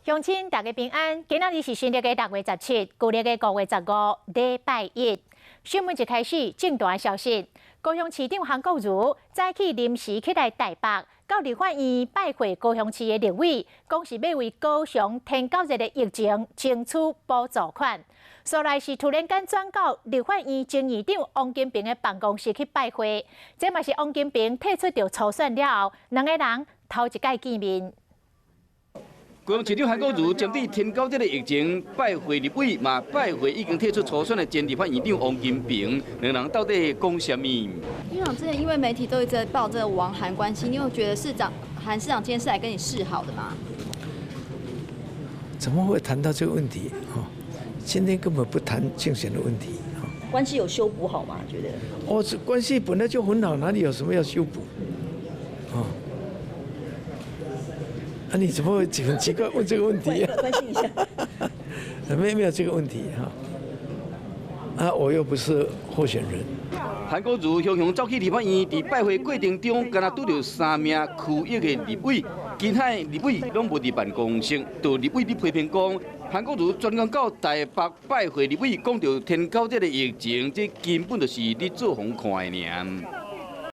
鄉親大家平安，今仔日是新曆的6月17，舊曆的5月15，禮拜一。新聞一開始，重大消息：高雄市長韓國瑜早起臨時起來台北，到立法院拜會高雄市的立委，講是欲為高雄天狗熱的疫情爭取補助款。所來是突然間轉到立法院前院長王金平的辦公室去拜會，這嘛是王金平退出著初選了後，兩个人頭一擺見面。高雄市長韓國瑜針對天狗熱的疫情拜會立委，嘛拜會已經退出初選的前立法院長王金平，兩人到底講啥物？院長之前因為媒體都一直在報這個王韓關係，你有覺得市長韓市長今天是來跟你示好的嗎？怎麼會談到這個問題？哦，今天根本不談競選的問題。關係有修補好嗎？覺得？哦，這關係本來就很好，哪裡有什麼要修補？哦。啊！你怎麼會很奇怪問這個問題？關心一下。沒有這個問題哈。啊，我又不是候選人。韓國瑜雄雄走去立法院，佇拜會過程中，敢若拄著三名區域的立委，其他的立委攏無佇辦公室。就立委佇批評講，韓國瑜專工到台北拜會立委，講著天狗熱的疫情，這根本就是咧做予人看的爾。